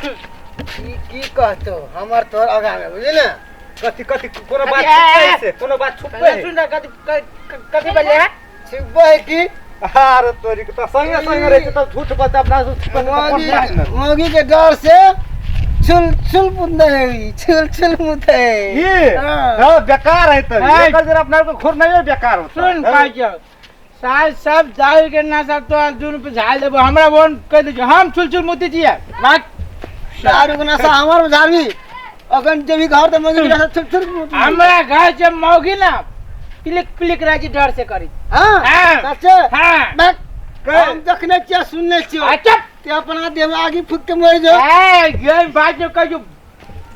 की की कहतो हमर तोर आगा में बुझली ने। कथी कथी कोनो बात अरे, छुपबै से, कोनो बात छुपबै है? सुन ना, कथी कथी बोले है? छिपबै है की? अरे तोरी के त संगे संगे रहै छै तब झूठ बता अपना से छुपबै त कोन बात ने। मौगी के डर से छुल छुल मुद्दा है, छुल छुल मुद्दा है। ये हाँ। हाँ बेकार है तो है। एकर जरा अपना को खुर नहीं है बेकार होता। सुन कहै छियौ, साल सब दारू के नशा तो दुनू पे झाल देबो, हमरा बोन कहि दै छियौ, हम छुल छुल मुती छियै। भाग। दारू के नशा हमर में झाड़बी, अखन जेबी घर तऽ मौगी के नशा छुल छुल मुती। हमरा घर से मौगी ना पिलिक पिलिक रहै छै डर से करी। हाँ हाँ। सच्चे? हाँ। बैठ। हम देखने छियै सुनने छियै। आ, चुप। ते अपना देह में आगी फूक के मरि जो। ए, गेम बात जो कहियो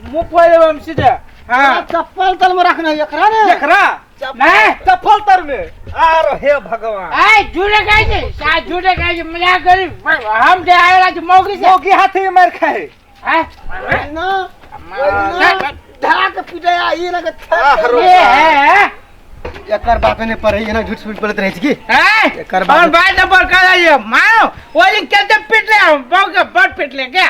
मुंह फोड़ देबो हम सीधे। हाँ। चप्पल तल में रखना है एकरा ने। एकरा? नहीं। चप्पल तर में। आरो हे भगवान। ए, झूठे कहै छै, सा झूठे कहै छै, मजाक करी। हम जे आयल छी मौगी से। मौगी हाथी में मार खाए। हैं? ना, ना, धरा के पीटे आ, ई ना के आरो। ये है, है? एकर बात नहीं पड़े, एना झूठ सूठ बोलत रहै छै की? हैं? एकर बात- और बात नंबर कर रही है, मारो, वो दिन कैसे पीट ले हम, बहू के बड़ पीट ले क्या?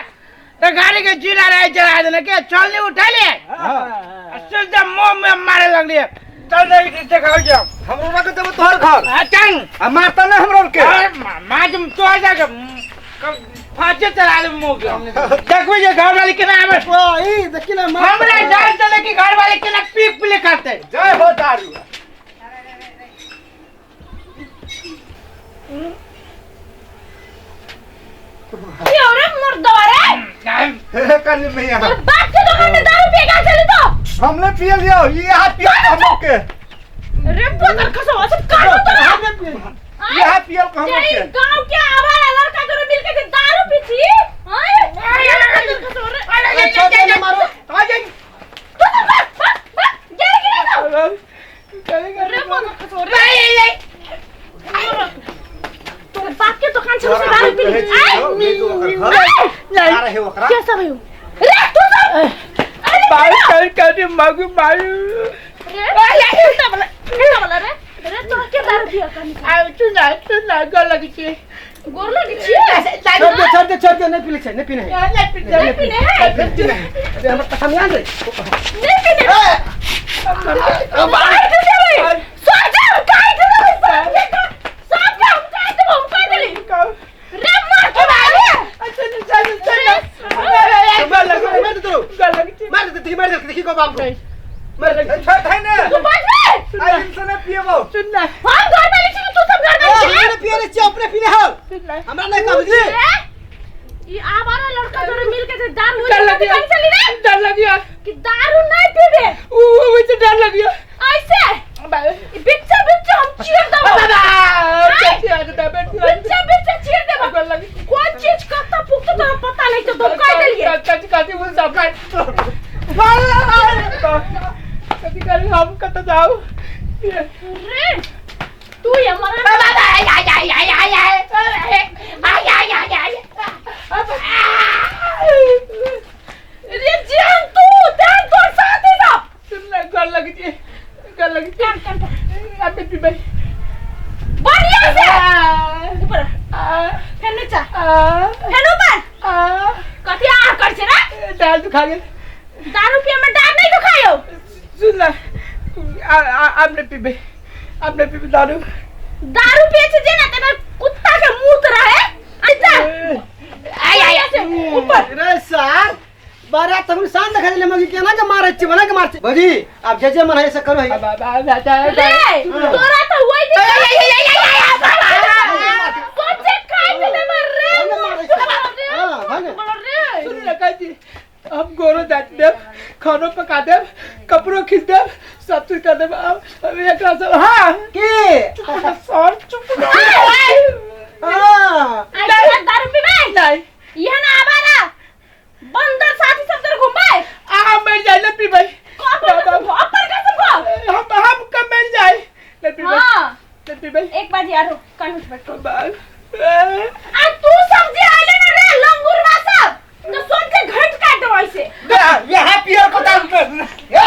तो गाड़ी के जीरा रहे चला देने क्या? चल नहीं उठा ले। हाँ। सीधे मुंह में मारे लग रही है। चल रही थी, देखा हो जाओ। हमरो ना के देबो तोहर घर। हाँ, चल। आ मारता ना हमरो के। अरे, माँ तुम तो आ जाके, फांसी चला दे मुंह के। देखो ये घर वाले केना आवे। वाह, ई देखी ना, मार- हमरा जान चले कि घर वाले केना पीक पीले करते। जय हो दारू। क्यों रे मुर्दवा रे? हे कल मैया। तोर बाप के दुकान में दारू पिए का चली तो? हमने पिए लियो, ये हाथ पिए हम लोग के। रे पोतर खसो सब काटो तोरा। ये हाथ पियल हम लोग जय के। गांव के आवारा लड़का तोरे मिल के दारू पीछी? हां? अरे पोतर खसो रे। अरे, छोड़ दे, मारो। आ जाई। तू तो भाग, भाग, भाग, गेल गिरा तो। रे पोतर खसो रे। तोर बाप के दुकान से उसे दारू पी ली। आय। आ रहे ओकरा। क्या सब है? रे तू सब। अरे बाल कर कर मगु मारू। रे केता वाला, केता वाला रे? रे तोरा के दारू पिया करनी? आ सुन सुन गोर लगी छी। गोर लगी छी? छोड़ दे, छोड़ दे, छोड़ दे, नहीं पीने छै, नहीं पीने है। नहीं पीने। नहीं पीने है। नहीं पीने है। अरे, हमर कसम याद रे। नहीं पीने। काट देबै। सब जा, काट देबै, सब के सब के हम काट देबै, हम काट देली। रे मार के मारे। चल चल चल। मार दे, मार दे तोरो। गोर लगी छी। मार दे, देखी, मार दे, देखी को बाप को। मार दे। छोड़ दे ने। तू बच रे। आई दिन से ना पिएबो। सुन ना। हम घर वाली छी, तू सब घर वाली छी। हमरे पिए रे छियै, अपने पीने हौ। सुन ना। हमरा नहीं कह बुझली। रे, ई आवारा लड़का तोरे मिल के जे दारू डर लग गया। चली रे। डर लग गया। कि दारू नहीं पीबे। ऊ ऊ से डर लग गया। ऐसे ई बिच्चा बिच्चा हम चीर देबो। बिच्चा बिच्चा चीर देबो। कोन चीज कत्ता पुख्ता तोरा पता नहीं तो तुम कह देलिए। कथी कथी बोल सब कथी करी हम कत जाऊ। रे तू ये हमारा रे जान तू जान तोर साथ ही सब। सुन ना गोर लगी छी, गोर लगी छी। कान कान पर। अबे पीबै। बढ़िया से ऊपर फेर नीचा फेर ऊपर। कथी आ कर छे रे? दाल दुखा गेल। दारू पिए में डार नहीं दुखायो। सुन ना आब नहीं पीबै, आब नहीं पीबै दारू। दारू पिए छे जे ना तेरा कुत्ता के मुंह रहे। अच्छा आय आय से ऊपर। रे सार, बारा तब शान देखा देले मगी केना के मारै छी, बना के मार छी। भौजी, आप जे जे मन है से करो है। रे तोरा तो वही दिन सोचे खाइ दे मर रे। हां, भाने। रे सुन ना काजी, हम गोरो दाँत देब, खानो पका देब, कपड़ो खींच देब, सब चीज कर देब। अब एकरा सब हाँ की? सर चुप। हां। आई दारू पीबे? नहीं। यह ना आवारा बंदर साथी सब तोर घुमबै। आ मर जाए ना पीबै। अपर कसम खो, अपर कसम खो। हम कब मर जाए ना पीबै। हां ना पीबै। एक बार यारो कान उठ बैठ। बाल आ तू समझे आइले ना रे लंगुरवा सब तो सोच के घंट काट दो ऐसे। यहाँ पियर को दारू पे। या।